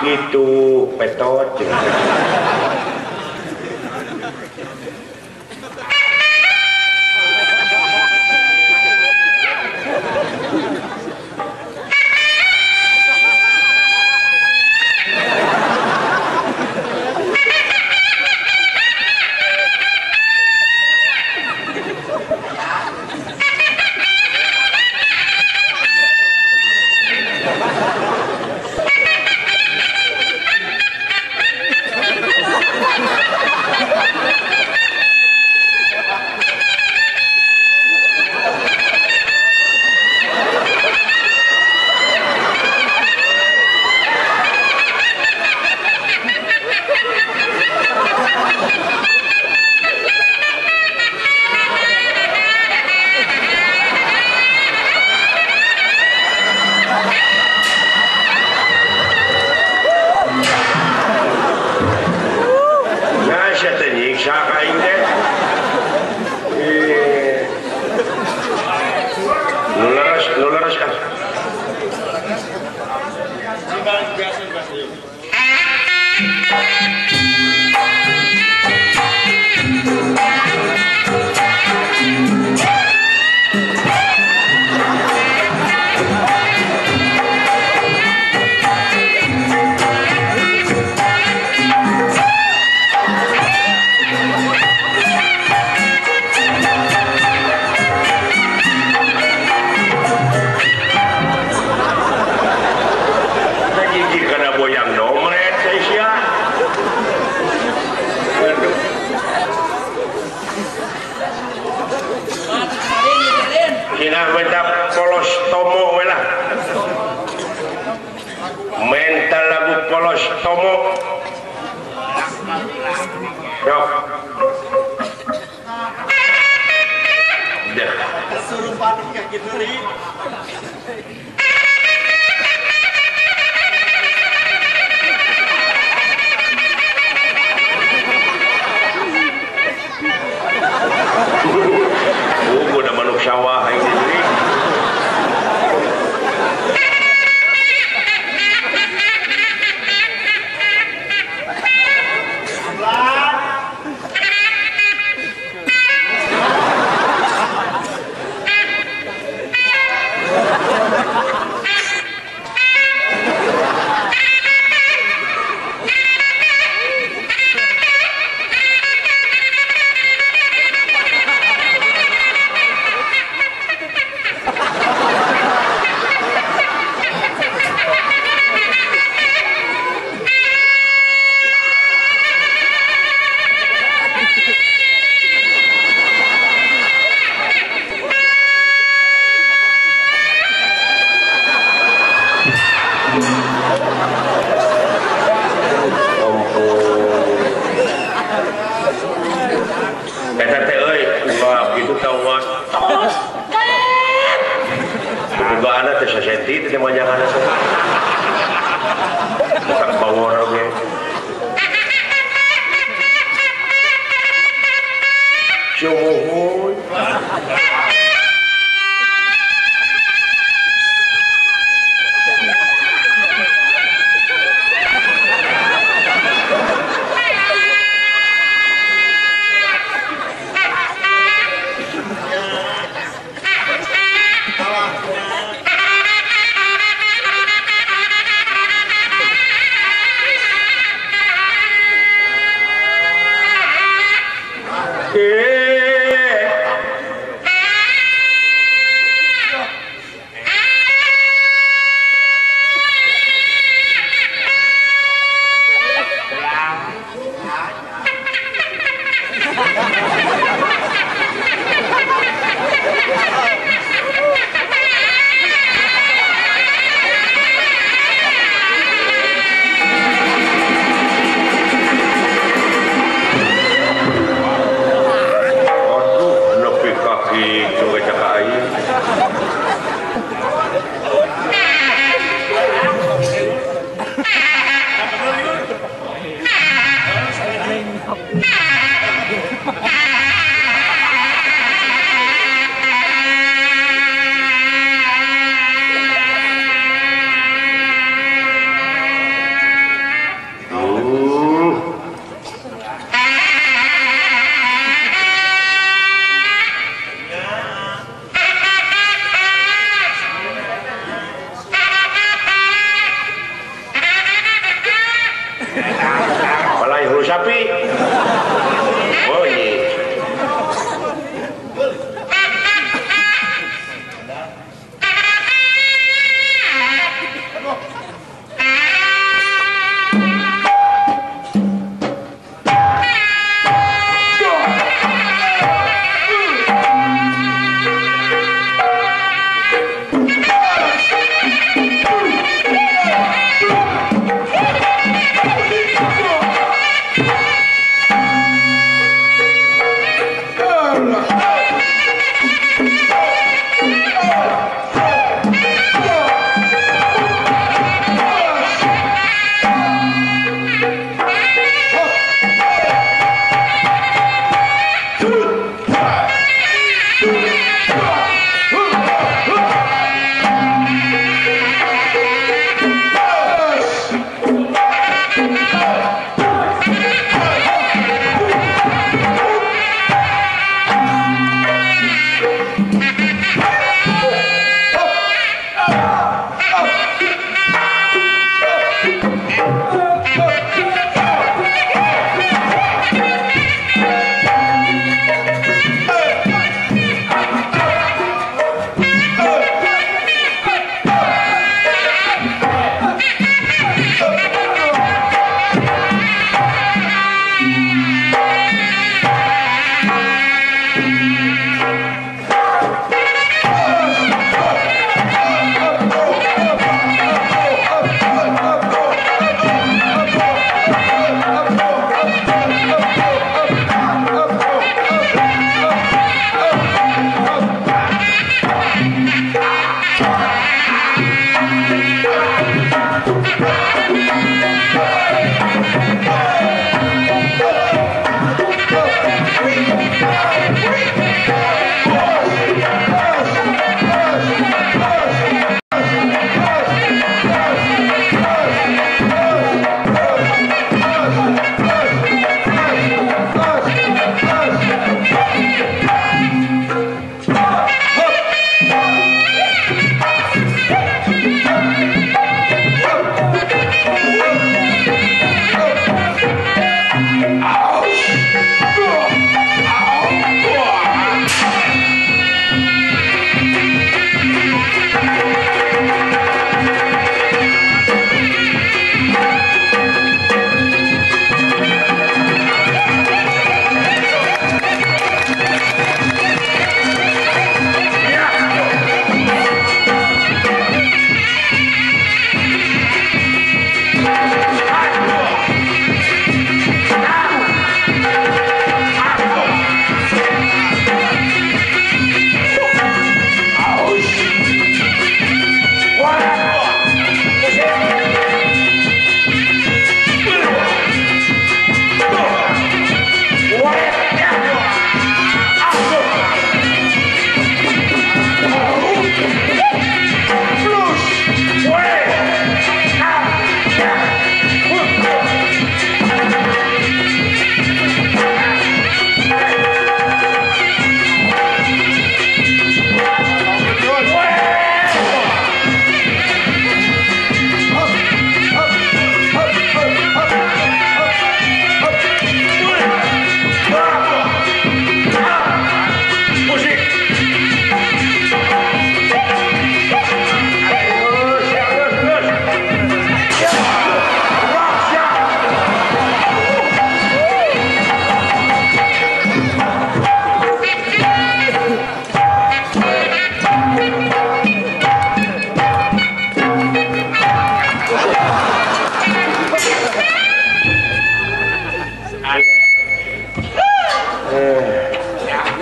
Gitu petot. teh manjangan teh. Tak bawor oge. Sumuhun.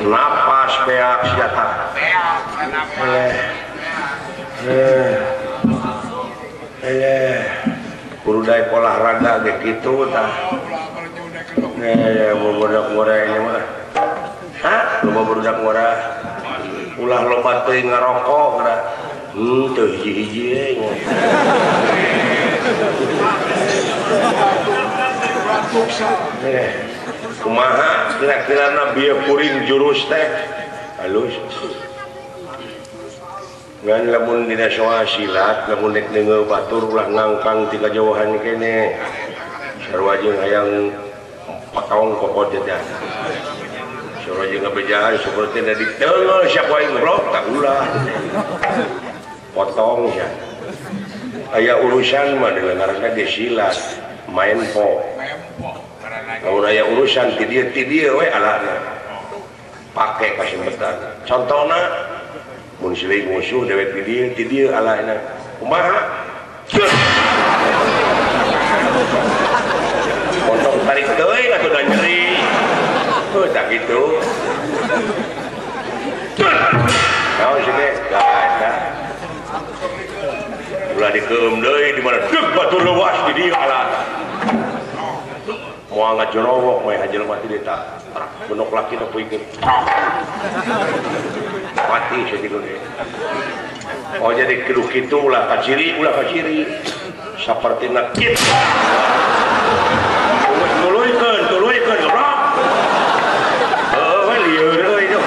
Napas beak senjata. Kudu daek olahraga ge kitu tah. Budak ngora ini mah. Hah? Loba budak ngora. Ulah loba teuing ngarokok geura. Teu hiji-hiji we. Kumaha kira-kirana bieu kuring jurus teh halus. Ngan lamun dina soal silat lamun nek deungeul batur ulah ngangkang ti kajauhan kene. Sarua jeung hayang pakaong kokot teh. Sarua jeung ngabejaan saperti da diteunggeul siapa aing goblok tak ulah. Potong sia. Aya urusan mah ngaranna ge silat, main po. Lamun aya urusan ti dieu we alana. Pake kasempetan. Contona mun siling musuh dewek ti dieu alana. Kumaha? Potong tarik teuing atuh da nyeri. Heuh tak kitu. Naon sih teh? Gak. Ulah dikeum deui di mana deuk batur leuwas di dieu alana. Moal ngajorowok mah hajelma ti dieu tah. Benok laki nu peuikeun. Mati sakitu ge. Oh jadi kitu kitu ulah kaciri sapertina kitu. Tuluykeun tuluykeun goblok. Heuh we lieur euy tuh.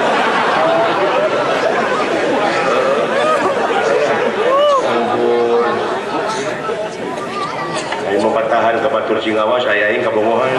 Ampun. Aing mah patahan ka batur Cingawas aya aing kabongohan.